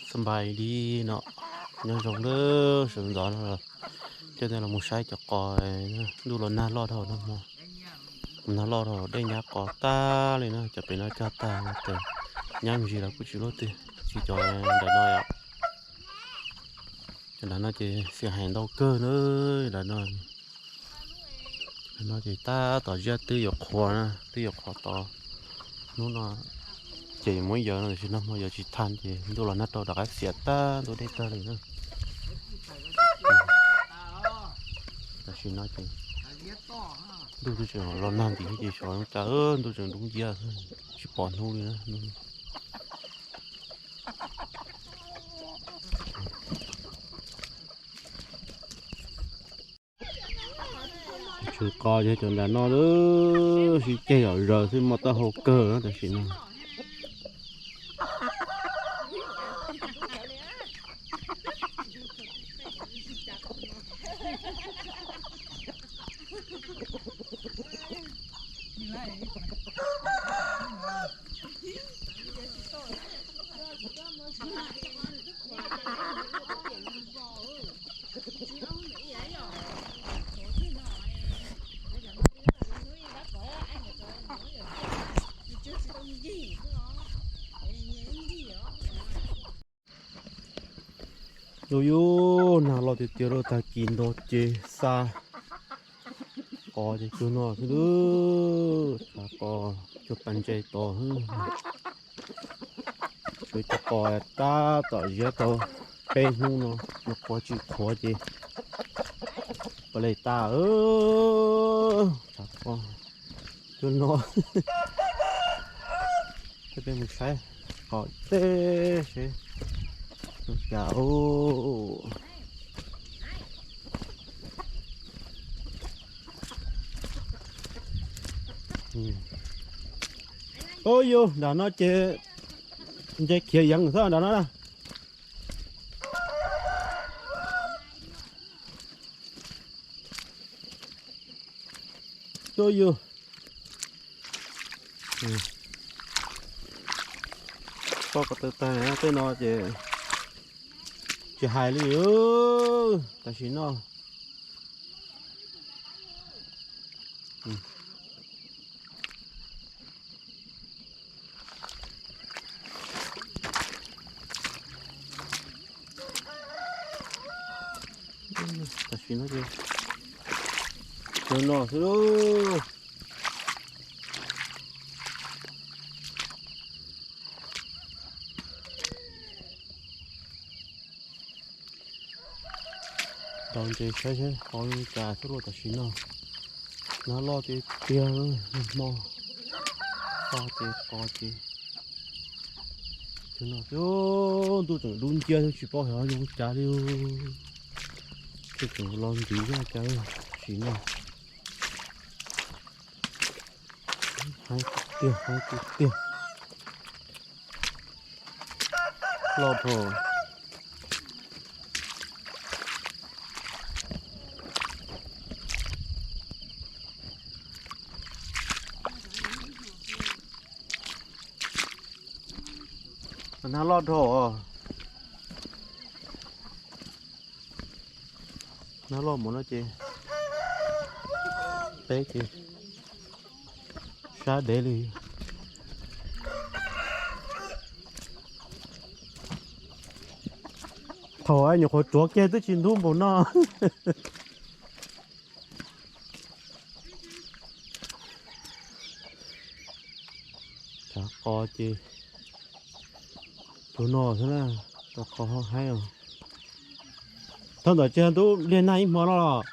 Xab npais li no, nyob zoo na, sawv ntxov no los coj nej los mus saib cov qos, ntuj los nag loj dhau no, nag loj dhau dej nyab qos tag li na, cov pem no cog tag no ces nyab me ntsis los kuj tsis luaj twg, tsis cov nram no yom. Cov nram no ces xiam hais ntau kawg na, nram no. Nram no ces tab tom ziab twb yuav qhuav na, twb yuav qhuav tod. Hnub no ces yuav muab yaws no, tiam sis nag hmo yaws tsis tag ces ntuj los nag rau rov qab xiam tag ntua dej tag li na. Tam sim no ces ntuj twb tseem los nag ntim thiab ces xyov cas ntuj tseem dub nciab, tsis pom hnub li na. Tsw qos yog cov nram no lawm, sib ceg zom zaws xwb, muaj taub hau kawg tam sim no. Yus yus nag los tiag tiag lawm, tag kis nto ces xa qos ces cuag no xwb lawm, tshav qos cuag pas ntses tos xwb. Tshuav cov qos tab tom ziab tau peb hnub no, nws qhuav tsis qhuav ces puas li tas, tshav qos cuag no. Peb mus saib qos tej seb zoo cas. Ub yus, nram no ces ntses khiav yeev xwb nram no na. Ub yus, poj ko taw tag tej no ces tsis hais li, tam sim no. Tam sim no ces cuag no xwb lauj. Ntaus ntses saib seb qos zoo cas xwb lauj tam sim no. Nag loj tiag tiag, nag hmo xa ces qos ces cuag no xwb. Ntuj tseem dub nciab xwb tsis paub xyov zoo cas li. Tej tseem los ntiv zoj cas tam sim no. Heev tiag, heev tiag tiag. Loj dhau. Nag loj dhau. Nag loj mus no ces peb ces sab dev li. Thaum nyuam qhuav tsuav kiag twb tsis ntub npaum no. Tshav qos ces cuag no xwb na, tshav qos hauv haib os. Thaum ntawd tsis ntub liag nag ib hmo no los.